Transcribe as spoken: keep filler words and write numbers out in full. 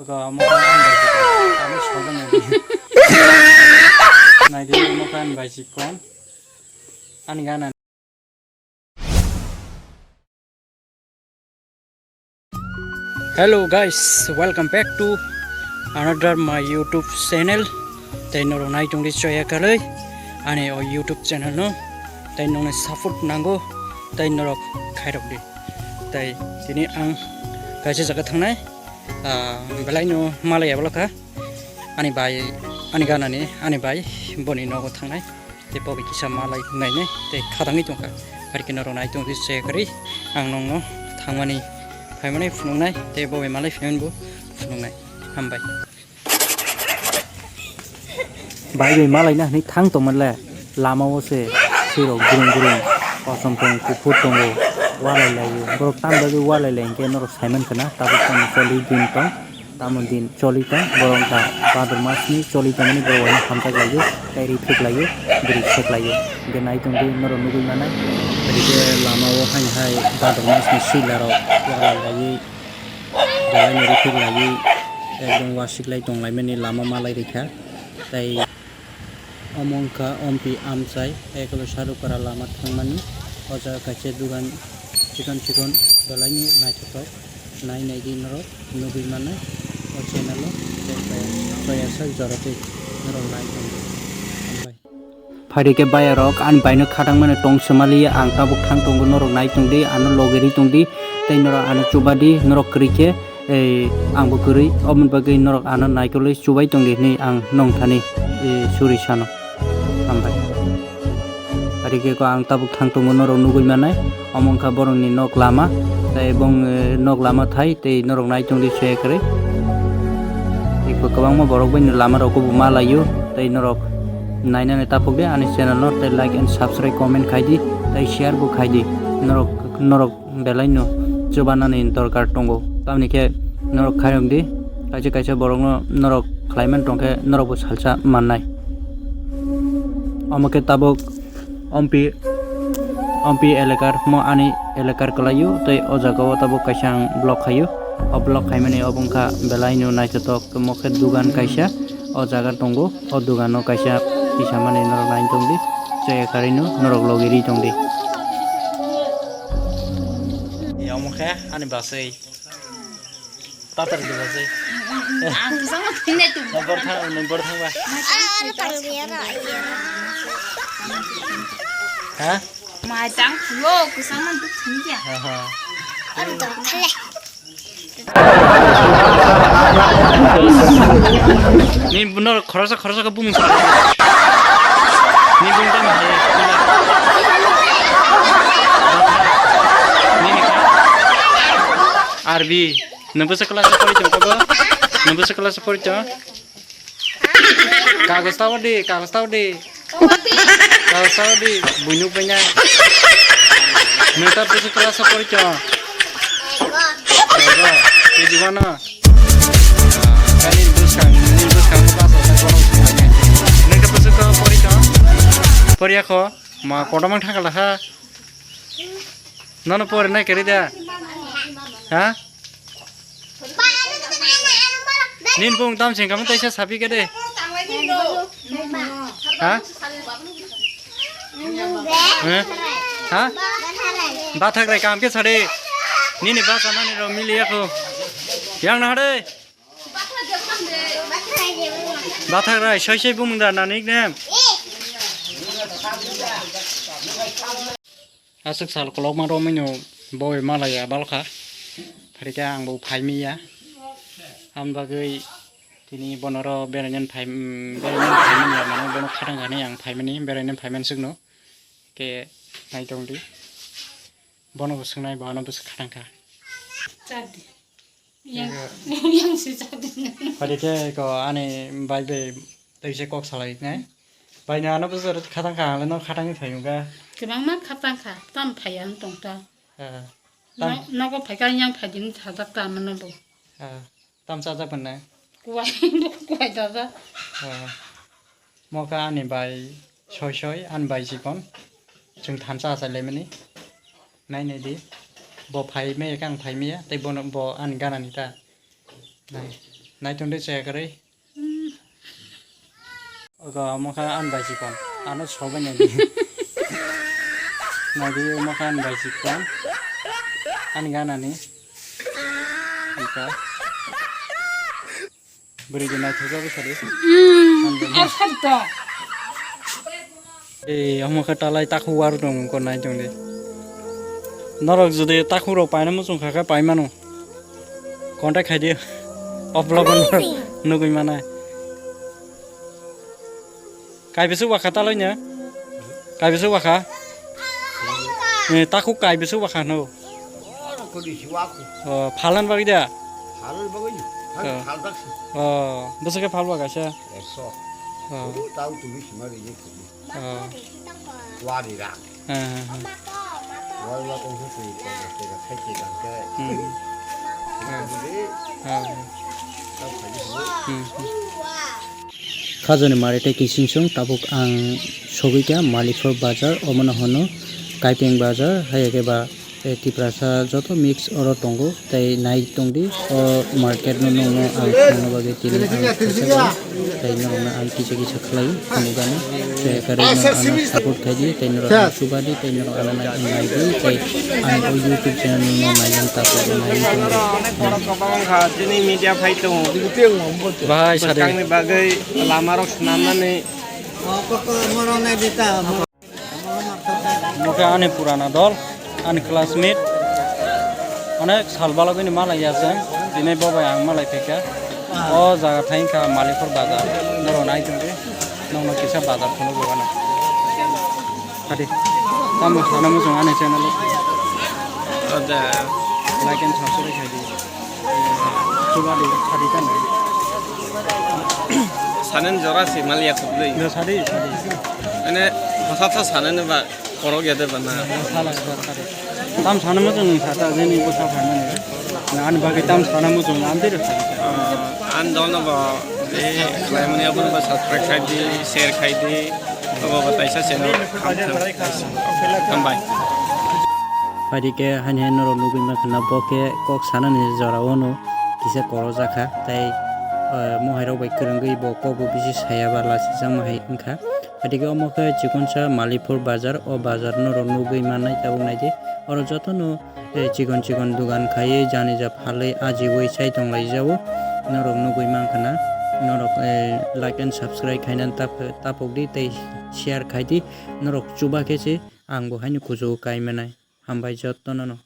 Ga mo kan bai si kon. Ani sobo nai. Nai di mo kan bai si kon. Ani gana. Hello guys, welcome back to another my YouTube channel. Tei norok nai tongdi choya kalai ani o YouTube channel no. Tei nongni support nango, tei norok khairok di. Tei tini ang kaisa jaga thangnai, ah, belai no malai abalo kha. Ani bai, ani ganani, ani bai boni nogo thangnai. Tei bo bai kisa malai nainai, tei khadangwi tongkha. Arikhe norok nai tongdi cheya kwrwi, ang nongno thangmani phaimani phunuknai, tei bo bai malai phaimani bo phunuknai. Hambai. Bai bai malaina hinwi thang tongmani le, lama o se sirok gurung gurung, kosom tongo, kuphur tongo, walai laio. Borok tamni bagwi walai lai hinkhe norok saiman khna, tabuk tamo choli din tong. Tamo din choli tong, borok wngkha Bhadur masni choli tongmani borok waino hamjak laio, tei ri phik laio, bwrwi sek laio. Hinkhe nai tongdi norok nugwi manai. Tei khe lama o haino hai Bhadur masni swila rok yagra laiwi, belai no ri phik laiwi, ekdom wasik lai tong laimani lama malai rikha. Tei Omo wngkha Ompi amchai, ekolo Sarupara lama thangmani. O jaga kaisa dugan chikon chikon belai no naithothok, nai nai di norok nugwi mano o channel o, tei kaya, kaya sak jora tei norok nai tongdi. Hambai. Phaidi khe bayarok ani baino khatangmani tong swmaliya, ang tabuk thang tongo, norok nai tongdi, ano logeri tongdi, tei norok ano chubadi, norok kwrwi khe. Ei, angbo kwrwi, oboni bagwi norok ano naikolwi chubai tongdi hinwi ang nongthani, eh, suri sano. Hambai. Ari khe ko ang tabuk thang tongo norok nugwi manai. Omo wngkha borokni nok lama. Tei bong, eh, nok lama thai tei norok nai tongdi se kwrwi. Iko kwbangma borok bai lama rok bo ma laio. Tei norok nainani taphok di ani channel no tei like and subscribe, comment khai di tei share bo khai di. Norok, norok belai no chubanani dorkar tongo. Tamni khe norok khairok di, kaisa kaisa borokno norok khlaiman tongkhe norokbo salsa mannai. Omo khe tabuk Ompi, Ompi elekar mo ani elekar kwlaio, tei o jagao tabuk kaisa ang vlog khaio. O vlog khaimani obo wngkha belai no naithothok, omo khe dugan kaisa o jaga tongo. O dogano kaisa tisamani norok nai tongdi, chaya karino norok logi ri tongdi. Omo khe ani basai. Tatar di basai. Ang sama thine tu. Nobor thang, nobor thang ba. Ano tang biya na. Ha? Ma tang lo, kusama tu thingya. Ha ha. Ano tang khale. Ni buno khorosa khorosa khe bumung sa. Ni bung tam hai. Ni ni. Arbi, nang bwsa class pori tong ko? Nang bwsa class pori tong? Kagos tabo di, kagos tabo di. Kagos tabo di, buinuk banya. Neta pusu kelas apa itu? Ego, keju mana? Kali bus kan, ini bus kan pas ada kono. Neta pusu ke apa itu? Pori ako, ma kodomang thangkala ha. Nono pori nai kari da. Ha? Nin bung tam sing kamu taisa sapi kede. Ha? Ha? Bathak rai kam ke sade. Nini basa nani ro mili ako. Yang na hade. Bathak rai soi soi bung da nani nem. Aswk sal kolokma romwi no bo malaya balkha. Phaikhe ang bo phaimiya. Am bagwi tini bono ro berainani phai, berainani phaimani ya, mane bono khatang kani ang phaimani, berainani phaimani swkno. Khe nai tongdi. Bono bo swngnai, bo ano bwswk khatang kha. Chadi. Yang, yang si chadi. Phaikhe ko ani bai bai tei se kok salai nai. Bai no ano bwswk khatang kha, ang no khatang ni phaiyung kha. Kwbangma khatang kha, tam phaiya wng tong ta. Ah, tam- No-, nogo phaikha yang phaidi wng sajak ta mano bo. Ah, tam chajak mano. Kuwai, kuwai dada. Ah, moka ani bai soi soi, ani bai chikon. Chwng thansa achai laimani. Nai nai di. Bo phai maya khe ang phai maya, tei bono, bo ani gana ni ta. Nai. Naitung de chaya kwrwi. Ogo omo kha ani bai sikon. Ano sobai nai di. Nai di omo kha ani bai sikon. Ani ganani. Ika. Bwrwi di naithok jagwi sadi. Ani ganani. Ei, omo khe talai takhuk war tong ko nai tong di. Norok jodi takhuk rok paina muchung kha khe pai mano. Contact khai di. Offload nugui manai. Kai bisu wakha talai nya? Kai bisu wakha? Eh, takhuk kai bisu wakha no? Oro kodi si waku. Oh, phalan bagwi da? Phalan bagwi. Phalan Oh. Phal tak si. Oh, bwswk khe phal bagaisa? Ekso. Oh. Tau tumi sima rini kodi. Oh. Wari rak. Ha, ha, ha. Wari rak kong se tui kong se ka khai ke kang ke. Hmm. Tui kong se. Ha. Tau khai se. Hmm, hmm. Khajani mari tei kising song tabuk ang sogwi kha Malipur bazar, omono hono Kaipeng bazar, hai khe ba Tei Tiprasa joto mix oro tongo, tei nai tongdi o market no nokno ang thangna bagwi tini ang kisa bai tei norokno ang kisa kisa khlai phunukgani. Tei karwi no ano support khaidi, tei norok ano chubadi, tei norok ano nai, naidi, tei ang o YouTube channel no naiyan ta nai tongdi. Borok kwbang wngkha, chini media phai tongo. Bahai sadi. Bwskangni bagwi lamarok swnamnani. Omo khe ani purana dol, ani classmate. Onek sal balogwini malai ya chwng, tini bo bai ang malai phaikha. O jaga thai wngkha Malipur bazar, norok nai tongdi, nokno kisa bazar phunukgo ano. Hadi, tamo sana muchung ani channel o. Oda. Like and subscribe khaidi. Chubadi, hadi tamo. Sanen jora si maliya khobdoi. Yo, sadi, sadi. Ane, hosatha sanen ba. Korok ya de bana. Sala, sala, sala. Tam sana muchung sata jeni bo sa phana ne. Na ani bagwi tam sana muchung am de. Ah, an dono ba, eh, khlaimani aboni ba subscribe khai di, share khai di. Abo ba taisa channel. Hambai. Phaidi khe haini haino norok nugwi mankha na bo khe kok sanani jora ono kisa korok jakha tei, eh, mohai rok bai kwrwngwi bo kok bo bisi saya ba lachijak ma hai wngkha. Phaidi khe omo khe chikonsa Malipur bazar, o bazar norok nugwi mannai tabuk naidi. Oro jotono, eh, chikon chikon dogan khaiwi janija phalwi ajiwi chai tonglaijao. Norok nugwi mankha na, norok, eh, like and subscribe khainani tap-, tapukdi tei share khaidi. Norok chuba khe se ang bo haino kuchugo kai manai. Hambai jotono no.